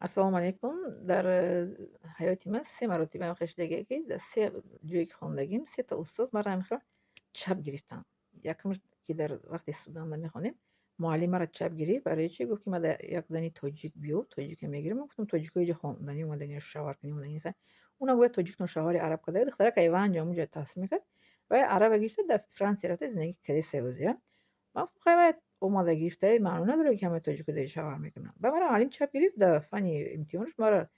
Ассалому алайкум. Дар ҳаёти ман се маротиба ҳам шудагие, ки дар се ҷое, ки хондагим, сета устоз маро ҳамин чап гирифтанд. Якумш, ки дар вақти Суданда мехондем, муаллим маро чап гирифт. Барои чӣ? Гуфт, ки ма як зани тоҷик биё, тоҷика мегирам. Ман гуфтам, тоҷикҳо иҷо хонданӣ омадагиан, шавҳаркунӣ омадагӣ нестанд. Унам бояд тоҷикно шавҳари араб карда. Духтарак айванҷа ҳамунҷо таҳсил мекард ва араба гирифта, дар Франсия рафта зиндагӣ карда ҳозира. Ман гуфтам, хай, вай омада гирифта, маъно надорад, ки ҳамаи тоҷико дар шавҳар мекунанд. Ба мара муаллим чап гирифт, дар фанни имтиҳонаш мара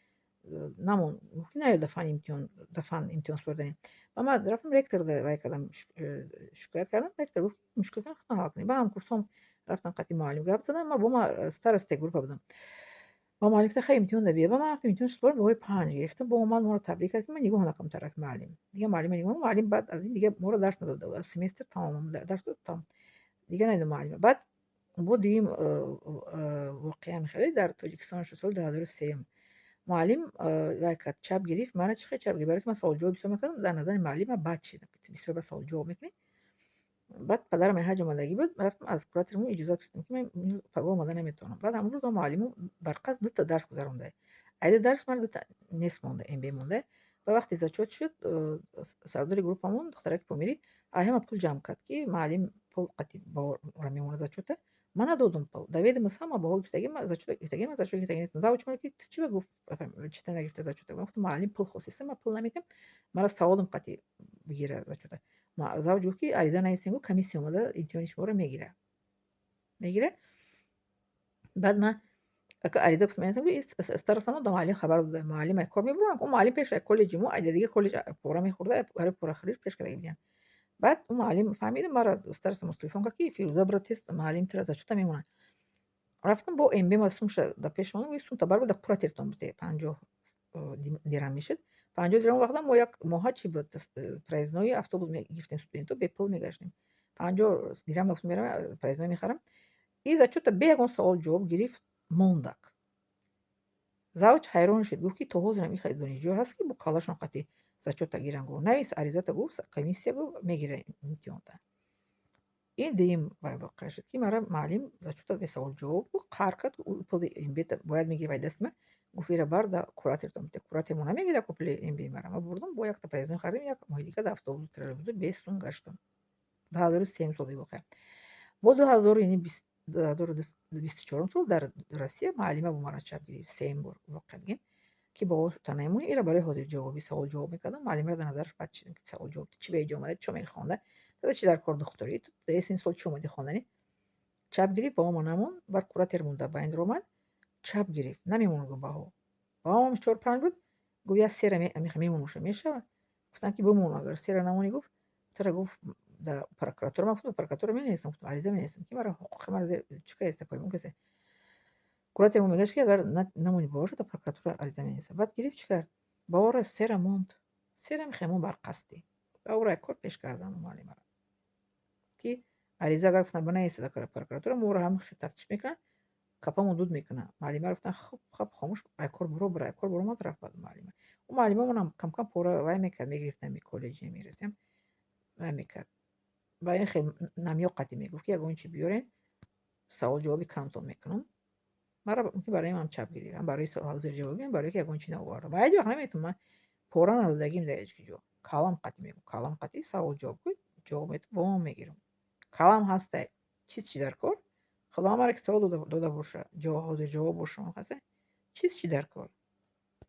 намон, гуфт, ки наёд дар фанни имтиҳон, дар фан имтиҳон супорданӣ. Ба ман рафтам, ректорда вай кардам, шикоят кардам. Ректор гуфт, мушкилотро худатон ҳал кунед. Ба ҳамкурсом рафтам, қати муаллим гап задам. Ман бо ма старостаи группа будам. Ба муаллим гуфтам, хай, имтиҳон да биё. Ба ман рафтам, имтиҳон супордам, баҳои 5 гирифтам. Бо омад, моро табрик кард, ки ман нигоҳ накардам тарафи муаллим. Дига муаллима нигоҳ, муаллим баъд аз ин дига моро дарс надод. Семестр тамом дарс дод, тамом. Дига надидам муаллима. Баъд бо дуюм воқеа мешавад, дар Тоҷикистон шуд, соли 2003. Муаллим вай кард, чап гирифт. Мана чӣ хел чап гирифт? Барои ки ман саволҷавоб бисёр мекардам, дар назари муаллим ман бад шидам, ки ту бисёр ба саволҷавоб мекунӣ. Баъд падарам ҳаҷ омадагӣ буд, рафтам, аз кураторам иҷозат пурсидам, ки ман пагоҳ омада наметавонам. Баъд ҳамон рӯз муаллиму барқасд дута дарс гузаронда. Айда дарс мара дута нест монда, МБ монда. Ва вақте зачёт шуд, сардори группамон, духтараки помирӣ, ҳама пул ҷамъ кард, ки муаллим пул қати баҳора мемонад зачёта. Ман надодум пул. Дар ведомость ҳама баҳо гирифтагӣ, ман зачёта гирифтагӣ, ман зачёт гирифтагӣ нестам. Завуч омад, ки ту чӣ ба, гуфт, чита нагирифта зачёта? Ман гуфтам, муаллим пул хостиста, ман пул наметиҳам, мара саводам қати бигира зачёта. Завуч гуфт, ки ариза нависем, гуфт, комиссия омада имтиҳони шуморо мегирад. Мегирад. Баъд ман ариза гуфтам, старостамо да муаллим хабар дода. Муаллим ай кор мебуранд. Он муаллим пеш коллеҷи мо, айда дига коллеҷ пора мехӯрда, барои порахӯриш пеш карда будиянд. Баъд он муаллим фаҳмида, мара старостамо телефон кард, ки Фирӯза, бира тез, муаллим тура зачёта мемонад. Рафтам, бо МБ ма сумша дар пеш мондам, гуфт, сумта бар, дар куратортон бите, 50 дирам мешуд. 50 дирам вақта мо як моҳа чӣ буд, проездной автобус мегирифтем, студентҳо бепул мегаштем. 50 дирам гуфтам, меравам, проездной мехарам. И зачёта бе ягон савол ҷавоб гирифт, мондак. Завуч ҳайрон шуд, гуфт, ки то ҳозирам ин хеле донишҷӯ ҳаст, ки бо каллашон қати зачёта гиранд. Гуфт, навис аризата, гуфт, комиссия, гуфт, мегира имтиҳонта. Ин дуюм вай воқеа шуд, ки мара муаллим зачёта бесавол ҷавоб гуфт, қаҳр кард, пули МБта бояд мегирифт ай дасти ман. Гуфт, ира бар, да куратортон бите. Куратор мо намегирад ку пули МБ мара. Ман бурдам, бо якта проездной харидем, як моҳи дига дар автобус, троллейбусу бе сум гаштам. 2003 сол ин воқеа. Бо дуҳазору яъне 2024-ум сол дар Россия муаллима бо мара чап гирифт. Сеюм бор воқеа бигем, ки бо намемонӣ, ира барои ҳозирҷавобӣ савол ҷавоб мекардам. Муаллимаро дар назараш бад чидам, ки савол ҷавоб чӣ ба иҷо омада, чӣ омади хонда, тада чӣ дар кор духтурӣ, ту дар синни сол чӣ омадӣ хонданӣ? Чап гирифт, баҳомо намонд, баъд куратор монда ба ин омад, чап гирифт, намемонд, гуфт, баҳо. Баҳоам чор панҷ буд, гуфт, як сера мемонуша мешавад? Гуфтам, ки бимон, агар сера намонӣ, гуфт, тура, гуфт, дар прокуратура. Ман гуфтам, прокуратура менависам, гуфтам, ариза менависам, ки мара ҳуқуқи маро чӣ кардеста, поймол кардеста. Куратор мегӯяд, ки агар намонӣ баҳоша, дар прокуратура ариза менависам. Баъд гирифт, чӣ кард? Баҳоро сера монд. Сера мехоҳем барқасдӣ. Ба ӯро як кор пеш карданд муаллимаро. Ки ариза агар, гуфтам, бинависад дар прокуратура, моро ҳам тафтиш мекунанд, капамон дуд мекунанд. Муаллимаро гуфтанд, хуб, хуб, хомӯш, ай кор буро, бура, ай кор буромад, рафт баъд муаллима. Ӯ муаллимамонам камкам пора вай мекард, мегирифтам коллеҷи мерасем, вай мекард. Ба ин хел намёк қатӣ мегуфт, ки ягон чи биёрен, савол ҷавоби камтон мекунам. Мара мумкин барои ман чап гирифт, ҳам барои ҳозирҷавобӣ, ҳам барои ки ягон чи наовардам. Ва ҳеҷ вақт наметавонам, ман пора надодагим дар ҳеҷ ҷо. Калам қатӣ мегӯм, калам қатӣ савол ҷавоб кун, ҷавоб метавам, бо мегирам. Калам ҳастай, чиз чӣ дар кор? Худо мара ки савол дода боша, ҳозирҷавоб бошам, ҳаста, чиз чӣ дар кор?